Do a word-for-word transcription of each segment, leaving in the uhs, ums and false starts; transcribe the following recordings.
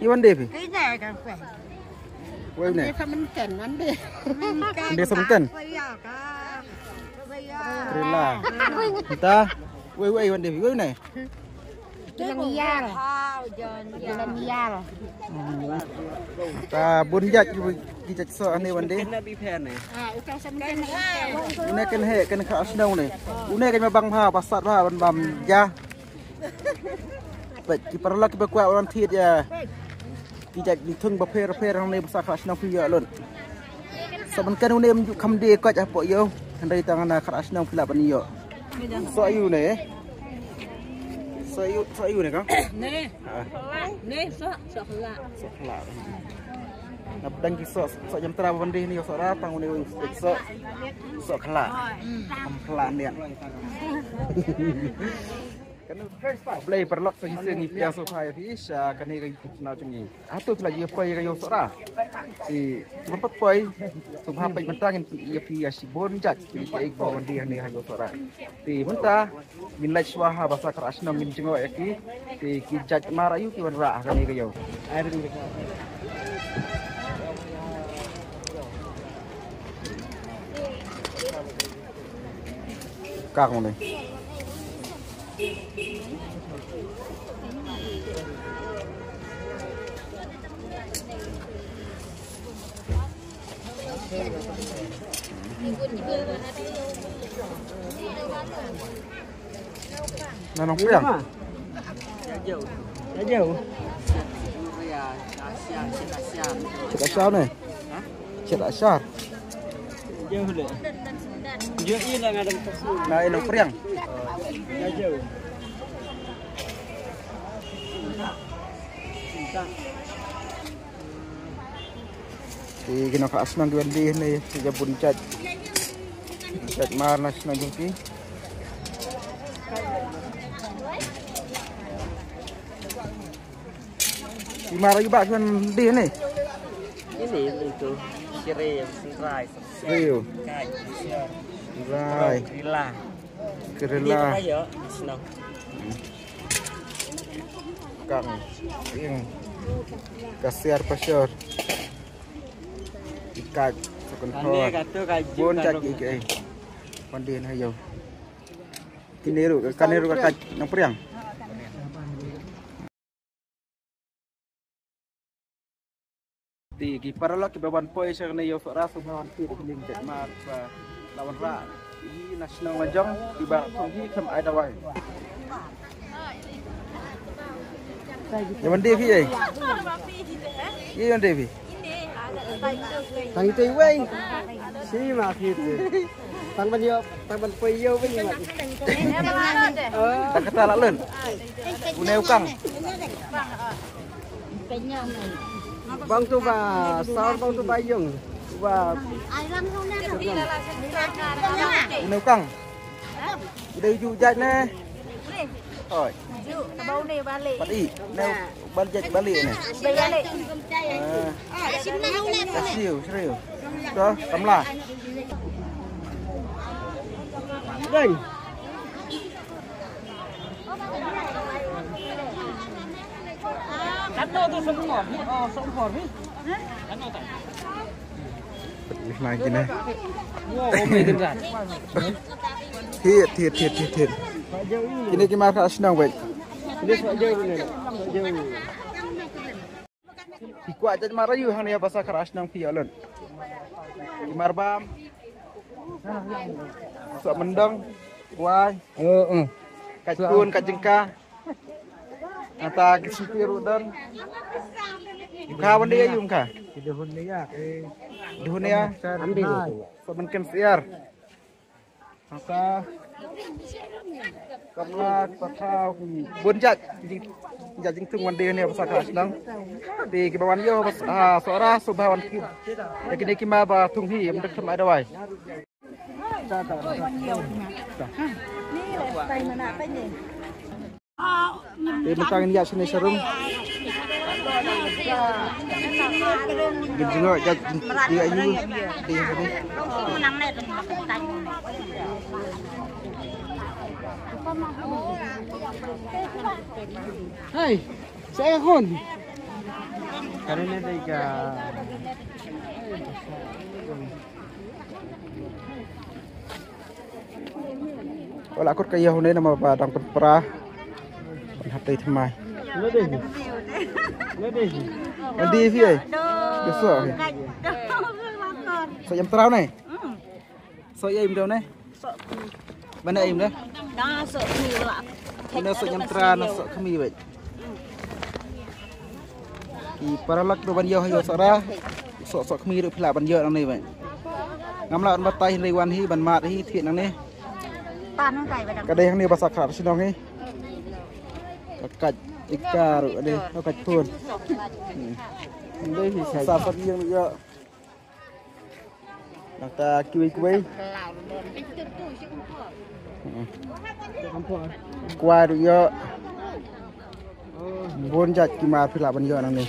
Iwan Devi. Wei ne. Ande semenken, ande. Ande semenken. Rela. Ta. Wei wei Iwan Devi. Wei ne. Kilang iyal. Kilang iyal. Ta bun jait ki jait so ande Iwan Devi. Une ken he ken kha snow ne. Une ken ma bang bha pasat bha ban bam ja. Peit ki paralok kiba kwah ban thied ïa ki jait nyngkong bapher bapher hangne ba sa kha shnong phi ïoh lut. Sa ban kan une em ju kham die koit hapoh ïew. Hynrei tang na kha shnong phi lah ban ïoh. So ïu ne. So ïu so ïu ne ka. Ne. Ne so so la. So la. Nap dang ki so so jam tra ban die ne so ra tang une so so khla. Kham khla ne. Kan blei paralok sa hi sien ngi pia so phai phi sha kane ka YouTube channel jong ngi. Atu phi la ïa poi ka ïew sohra. Ti ba pat poi so ba poi bentang ngi ïa phi ïa shibun jait ki ek ba wan dih ne ha ïew sohra. Ti mynta ngin leit shuwa ha ba sa kra shnong ngin jngoh ïa ki. Ti ki jait mar ayu ki wan rah ha kane ka ïew. Ai ring ring. Kak mane. Na nong piang. Ïa jauh. Ïa jauh. Chet Asia ne. Chet Asia. Jauh le. Jauh ina ngadang. Na ina priang. Ïa jauh. Te ki nongkha shnong ki wan dih ne ki ïa bun jait. Jait mar na shnong jong ki. Ki mar ayu ba ki wan dih ne. Ini itu sirih, sirih. Sirih. Kai, sirih. Sirih. Rila. Kerela. Ini apa ya? Shnong. Kang, ing, kasiar pasiar. Ikat, sekon thor. Bun jait ki ki. Pandin hayo. Kini ru, kani ru ka kat nang priang. Ti ki paralok kiba wan poi sha kane ïew sohra sngewbha wan thied ïa ki lieng jait mar ba la wanrah ïa na shnong la jong kiba thung hi khlem ai dawai. Ïa wan dei phi ei? Ïa wan dei phi? Tang itei wei. Shi ma phi te. Tang ban ïoh, tang ban poi ïoh ban ïoh. Tang kata la len. Une u kang. Bang tu ba saur bang tu ba yung. Tu ba. Une u kang. Udah ju jat ne. Oi. Ju, ba une balik. Pat i. Ne bal jat balik ne. Balik. Ah. Serius, serius. Tu kamla. Dai. Kan tu semua. Oh, semua ni. Kan tu. Lagi ne. Thied, thied, thied, thied, thied. Kine ki mar kha shnong wei. Ki kwah jait mar ayu hangne ba sa kha shnong phi alon. Ki mar bam. Sa mendong. Wai. Ka chun ka jingka. Ata ki siti rudan. Ka wan dia yung ka. Ki duhun dia ke. Duhun dia. Ambil itu. Sa mungkin siar. Ata kamla patau bun jat. Jat jingtung wan dia ne ba sa kha shnong. Di kiba wan ïoh ba sa sohra sngewbha wan thied. Ïa kine ki mar ba thung hi mendek khlem ai dawai. Te mynta ngin ïa shane sharum. Ngin jngoh ïa ayu. Hey. Sa ka khun. Kane ne dei ka. Wala kut ka ïa hune nama ba dang pynpra. Ban hap tei thymmai. Wan die phi ai. Ka soh phi. Soh ïam trau ne. Soh ïa im dau ne. Ba ne im ne. Na soh khmih la. Ina soh ïam trau na soh khmih wei. Ki paralok ruh ban ïoh ha ïoh Sohra. Soh soh khmih ruh phi lah ban ïoh nangne wei. Ngam lah ban batai hynrei wan hi ban mad hi thied nangne. Ka dei hangne ba sa khlad shnong hi. Ka kait ika ruh ka dei ka kait khun. Sa sa ïing ruh ïoh. Nangta kiwei kiwei. Kwai ruh ïoh. Bun jait ki mar phi lah ban ïoh nangne.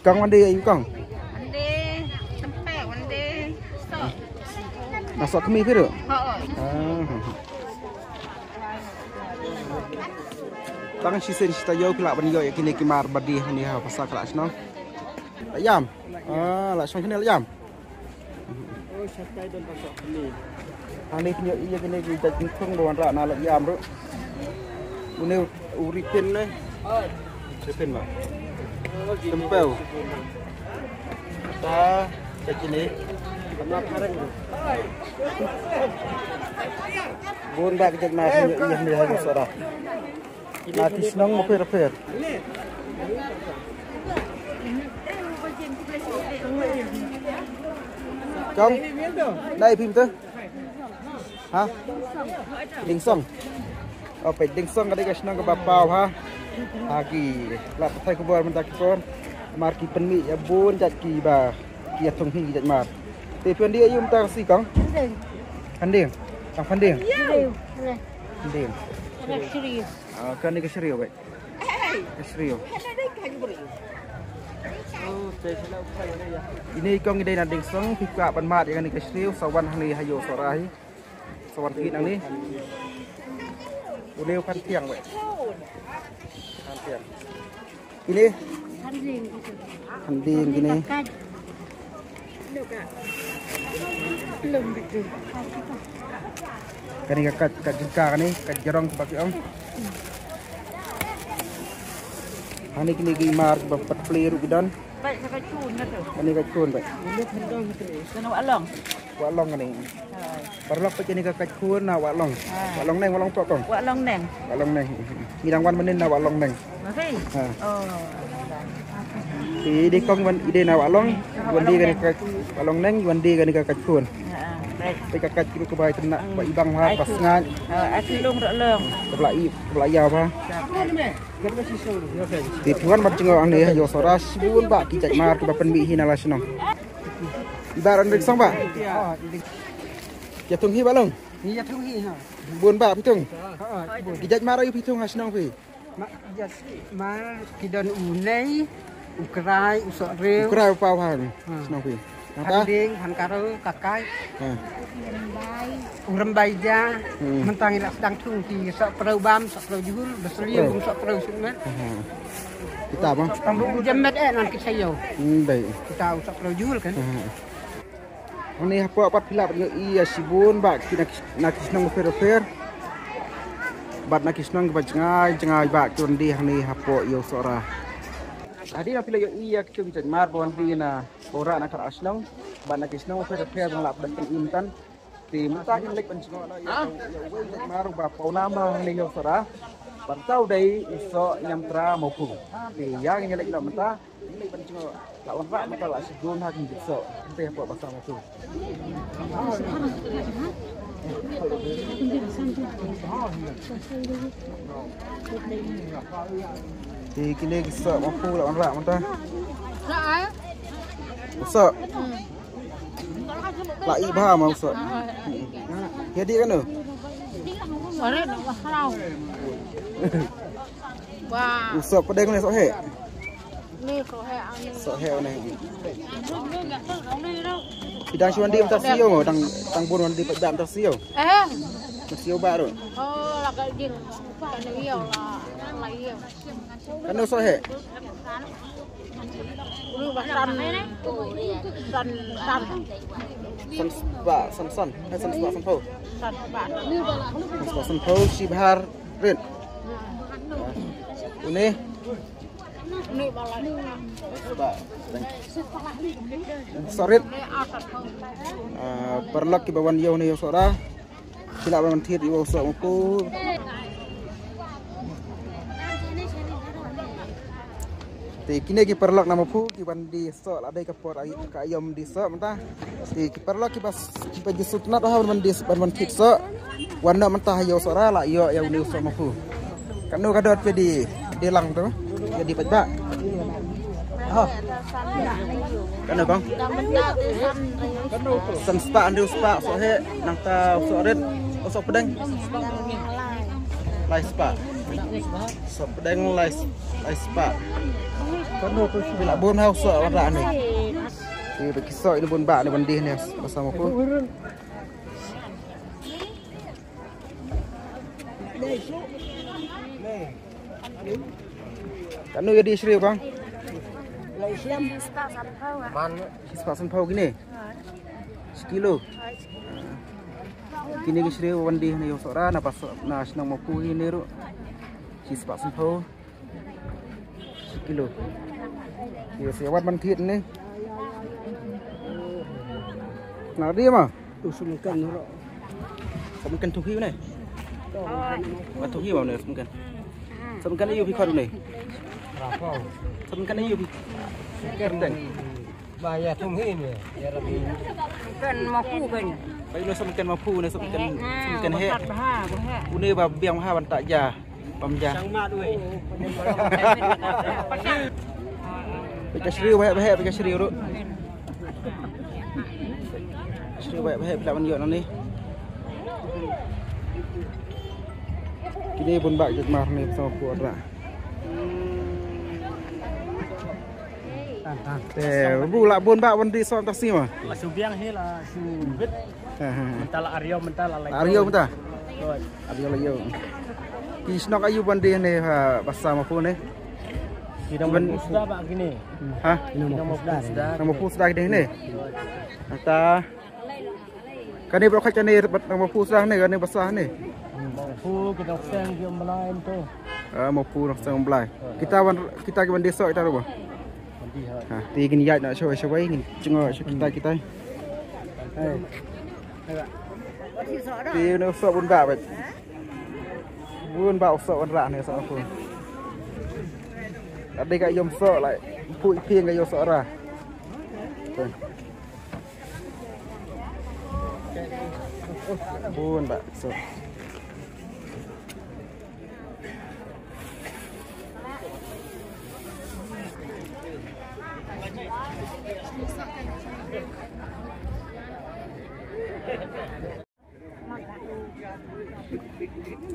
Kong wan die aïu kong? Wan die tympew, wan die soh. Na soh khmih phi ruh? Ho. Tang shisien shi taïew phi lah ban ïoh ïa kine ki mar ba die hangne ha ba sa khlad shnong. Ïam. Ah, la shong kine la ïam. Hangne pynïoh ïa kine ki jait jingthung ba wanrah na la ïam ruh. Une u ripin ne. Ripin ma. Tympew. Ta jait kine. Bun ba ki jait ma pynïoh ïa kine ha Sohra. Na ki shnong bapher bapher. Kong, nai phim te? Ha? Dieng Song. Oh, peit Dieng Song ka dei ka shnong kaba paw ha. Ha ki lad pathai khubor mynta ki por. Mar ki pynmih ïa bun jait kiba ki ïathung hi ki jait mar. Te phi wan die aïu mynta ka sngi kong? Phan Dieng. Tang Phan Dieng. Phan Dieng. Ah, kane ka shriew beit. Ka shriew. Ine i kong i dei na Dieng Song, phi kwah ban mad ïa kane ka shriew, sa wan hangne ha ïew Sohra hi. Sa wan thied nangne. Une u Phan Thiang beit. Phan Thiang. Ine? Phan Dieng kine. Kane ka kait, kait jingkha kane, kait jarong ba ki ong. Hangne kine ki mar ba pat plie ruh ki don. Kane ka kait khun beit. Kane Wah Long. Wah Long kane. Paralok peit kane ka kait khun na Wah Long. Wah Long Neng, Wah Long Pok kong. Wah Long Neng. Wah Long Neng. Ngi dang wan mynnin na Wah Long Neng. Ha. I dei kong wan i dei na Wah Long, wan die kane ka Wah Long Neng, wan die kane ka kait khun. Peit ka kait ki ruh ka bai tynnat ba i bang ha ba sngaid. Ai ki long ruh long. Ka bla i, ka bla ïa ba. Te phi wan ban jngoh hangne ha ïew Sohra shibun ba ki jait mar kiba pynmih hi na la shnong. I Bah Ran Dieng Song ba. Ïathung hi Bah Long. Ïathung hi ha. Bun ba phi thung. Ki jait mar aïu phi thung ha shnong phi. Ma, jait mar ki don u Nei, u Krai, u Sohrew. U Krai u paw ha shnong phi. Nangta? Phan Dieng, Phan Karo, ka kait. Ha. U Rymbai ja. Mynta ngi la sdang thung ki Sohprew bam, Sohprew jhul, ba sliu, Sohprew sut met. Kita ba. Tang ba u jem met eh nan ki taïew. Dei. Kita u Sohprew jhul kan. Hangne hapoh pat phi lah ban ïohi ïa shibun ba ki na ki, na ki shnong bapher bapher. Bad na ki shnong kiba jngai jngai ba ki wan die hangne hapoh ïew Sohra. Hadien ba phi la ïohi ïa ki jait mar ba wan die na Sohra na khatar shnong. Bad na ki shnong bapher bapher ba nga la pynlong pynïaid mynta. Te mynta ngin leit ban jngoh noh ïa uwei u jait mar uba paw nam hangne ïew Sohra. Bad uta u dei u Soh Ñiamtra Mawphung. Te ïa ngin leit noh mynta. Ngin leit ban jngoh. La wanrah mynta la shu dun ha ki jingsoh. Mynta hapoh Basa Mawphung. Te kine ki Soh Mawphung la wanrah mynta. Soh. La i bha ma u Soh. Ïa dih kano? U Soh pdeng ne Soh heh? Soh heh ne. Phi dang shu wan die mynta siew, dang, dang bun wan die pat mynta siew. Eh. Siu ba ruh. Oh, la ka jing. Kan ïa la, la ïa. Kan ïa soh he. Ru ba san, san, san. San spah, san san. Eh, san spah, san phew. San spah. San spah, san phew, shi bhar rit. Une. Soh rit. Ah, paralok kiba wan ïew ne ïew sohra. Ki lah ban thied ïa u soh Mawphu. Te kine ki paralok na Mawphu ki wan die soh la dei ka por ai ka aïom die soh mynta. Te ki paralok kiba, kiba ju sngewtynnat ha ban die, ban, ban thied soh. Wan noh mynta ha ïew sohra la ïoh ïa une u soh Mawphu. Katno ka dor phi die, die lang tu? Ïa die paidbah. Ha. Katno bang? San spah, hynriew spah soh heh, nangta soh rit, soh pdeng. Lai spah. Soh pdeng lai, lai spah. Phi lah bun ha u soh wanrah ne. Te ba ki soh ïa u bun bah ne ban die ne, ba sa Mawphu. Katno ïa die shriew bang? Shi spah san phew kine. Shi kilo. Kine ki shriew wan die ne ïa u sohra na pas na shnong Mawphu hi ne ruh. Shi spah san phew. Kilo. Ïa, sa ïa wat ban thied ne. Na die ma? Tu sumkan ruh. Sumkan tu hi ne. Wat tu hi ma ne sumkan. Sumkan ïa phi khot ne. Sumkan ïa phi. Sumkan. Ba ïa thum hi ne, ïa Rabbi. Kan Mawphu kan. Ba ïa sumkan Mawphu ne, sumkan, sumkan heh. Une ba biang ha ban tak ja. Pam ja. Sang mat wei. Pika shriew, ba heh, ba heh, pika shriew ruh. Shriew, ba heh, ba heh, pila ban ïoh na ne. Kine bun bah jait mar ne, sa Mawphu atra. Te bu lah bun bah wan die soh ta si ma. La shu biang hi la shu bit. Ha, ha, ha. Mynta la ar ïew mynta la lai. Ar ïew mynta. Ar ïew lai ïew. Ki shnong aïu ban die ne ha ba sa Mawphu ne. Ki nong Mawphu sda ba kine. Ha? Ki nong Mawphu sda. Nong Mawphu sda kine ne. Mynta Kane ba khat kane bad nang Mawphu sah ne, kane ba sah ne. Mawphu ki nong seng ki Mawblai to. Ah, Mawphu nong seng Mawblai. Kita wan, kita ki wan die soh kita ruh ba. Ha, te ngin ïaid noh shawei shawei, ngin jngoh sha kita kita. Te une u soh bun bah bad. Bun bah u soh wanrah ne soh Mawphu. Ka dei ka ïom soh lai. Phuh ïa phi ka ïom soh ra. Bun bah, so.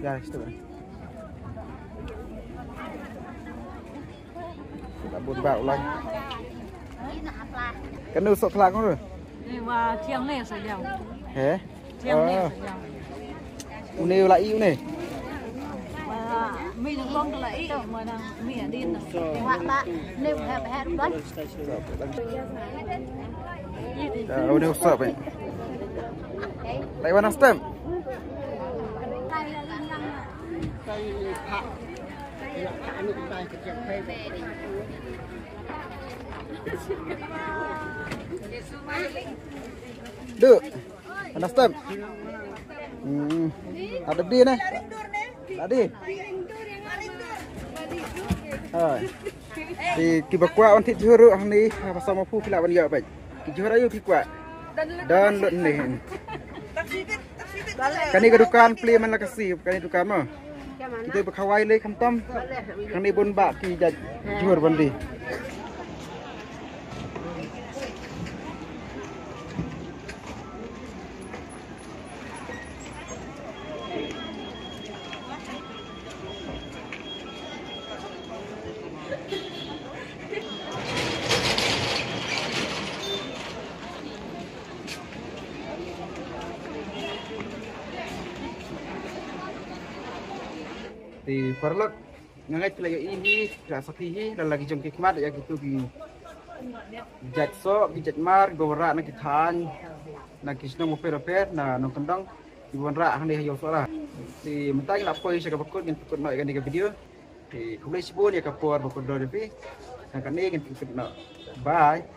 Ya, situ. Kita bun bah u lai. Kano soh khlak ngoh? Ni wa thiang ne sa jam. He? Thiang ne sa jam. Une u la i une. Wa mi nang long la i, ma nang mi adin. Wa ba ne ha ha. Ya, une u soh pe. Lai wan stem. Du. Understand? Hmm. Ada di ne? Ada di. Hai. Ki, kiba kwah wan thied jhur ruh hangne, ha Basa Mawphu phi lah ban ïoh beit. Ki jhur aïu phi kwah? Don lut ne. Kane ka dukan plie man la ka sngi, kane dukan mo. Kita ba khawai lei khamtam. Hangne bun bah ki jait jhur ban die. Te paralok, nga ngeit phi la ïohi hi, phi la sakhi hi, la la ki jong ki khmat ïa kitu ki jait soh, ki jait mar, kiba wanrah na ki thaiñ, na ki shnong bapher bapher, na nongkyndong kiba wanrah hangne ha Ïew Sohra. Te mynta ngi la poi sha kaba kut, ngin pynkut noh ïa kane ka video. Te khublei shibun ïa ka por ba kordor ïa phi. Nangta kane ngin pynkut noh. Bye.